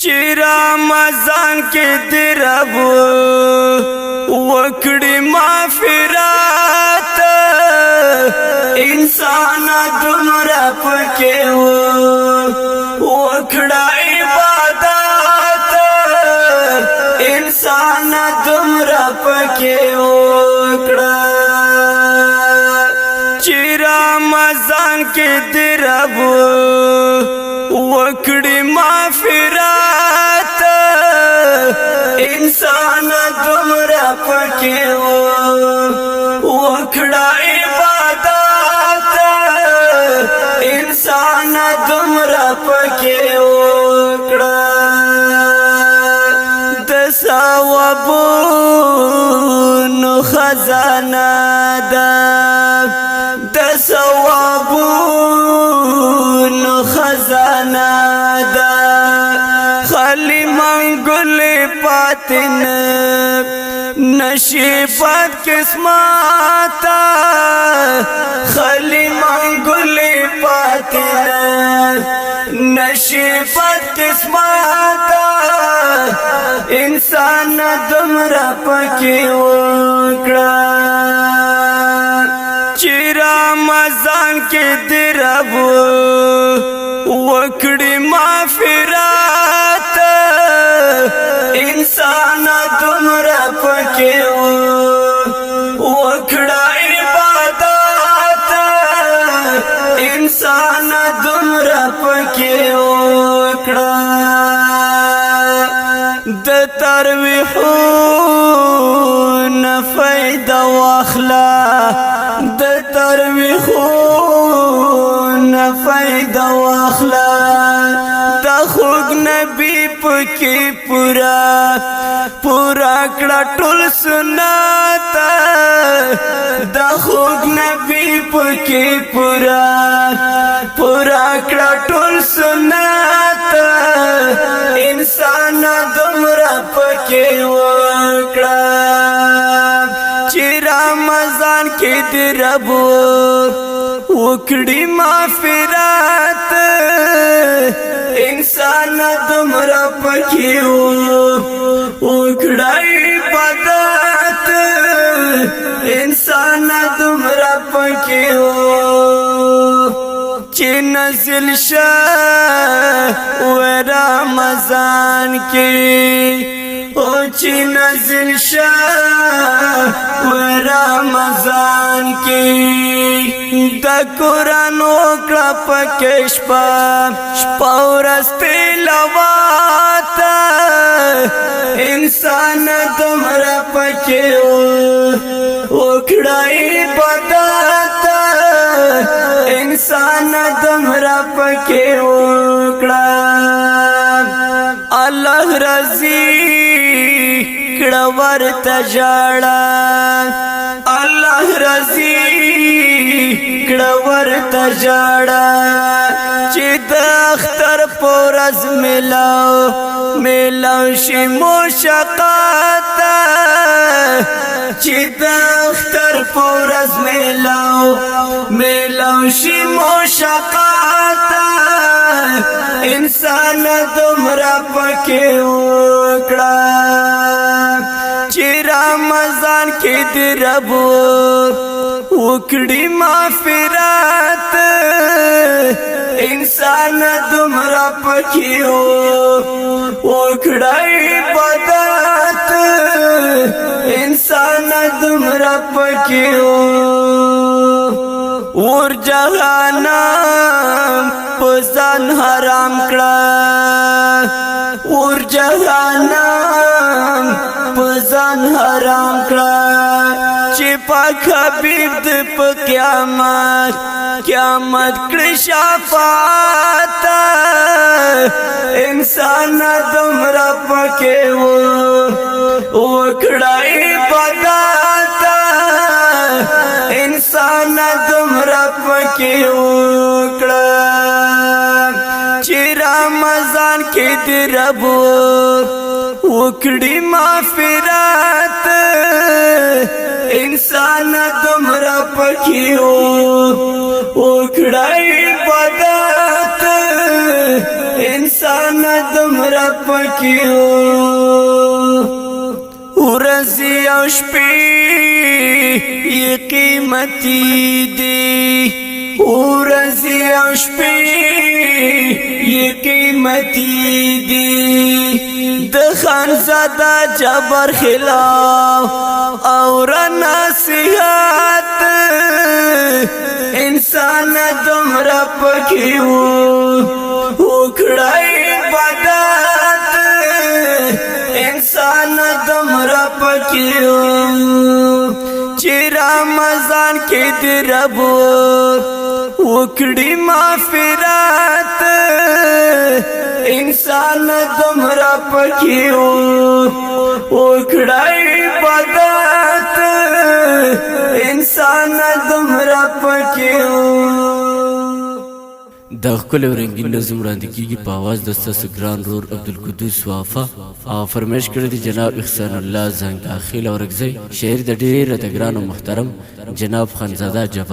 چې رمضان کې درب وکړي معافرات، انسان دومره پکې وکړه عبادت، انسان دومره پکې وکړه۔ چې رمضان کې درب وکړي معافرات، انسان دومره پکې وکړه عبادت، انسان دومره پکې وکړه۔ د ثوابونو خزانه ده، د ثوابونو خزانه ده، خالی منګول پاتن نشیبت قسمت، خالی منګول پاتن نشیبت قسمت، انسان دمرا پکې وکړه۔ چې رمضان کې درب وکړي معافرات، انسان دومره پکې وکړه عبادت، انسان دومره پکې وکړه۔ د ترویحو نه فایده واخلا، د ترویحو نه فایده واخلا، د خوږ نبی پکې پورا پورا کړه ټول سنت، د خوږ نبی پکې پورا پورا کړه ټول سنت، انسان دومره پکې وکړه۔ چې رمضان کې د رب وکړي معافرات، انسان دومره پکې وکړه عبادت، انسان دومره پکې۔ چې نزل شه و رمضان کې، او چې نزل شه و رمضان کې، د قران وکړه پکې شپه شپه ورځ تلاوت، انسان دومره پکې وکړه عبادت، انسان دومره پکې وکړه۔ الله رضی کړه ورته جاړه، الله رضی کړه ورته جاړه، چې د اختر پورز ملاو ملاو شي مشقات، چې د اختر پورز ملاو ملاو شي مشقات، انسان دومره پکې وکړه۔ چې رمضان کې د رب وکړي معافرات، انسان دومره پکې وکړه عبادت، انسان دومره پکې۔ ور جهنم په ځان حرام کړه، ور جهنم په ځان حرام کړه، چې پاک حبیب د په قیامت قیامت کړي شفاعت، انسان دومره پکې وکړه عبادت، انسان دومره پکې وکړه۔ چې رمضان کې د رب وکړي معافرات، انسان دومره پکې وکړه عبادت، انسان انسان دمر پکې ورځې او شپې یې قیمتي دي، ورځې او شپې یې قیمتي دي. د خانزاده جبر خلاف اور نصیحت انسان دمر پکې وکړه عبادت، انسان دمر پکې چې رمضان کې د رب وکړي مغفرت، انسان دمر پکې وکړه عبادت، انسان دمر پکې. د ښکلی او رنګین نظم وړاندې کیږي په اواز د ستاسو ګران ورور عبدالقدوس وفا او فرمایش کړی دی جناب احسان الله زنګاخیل اورکزی. شعر د ډېر د ګران او محترم جناب خانزاده جبار.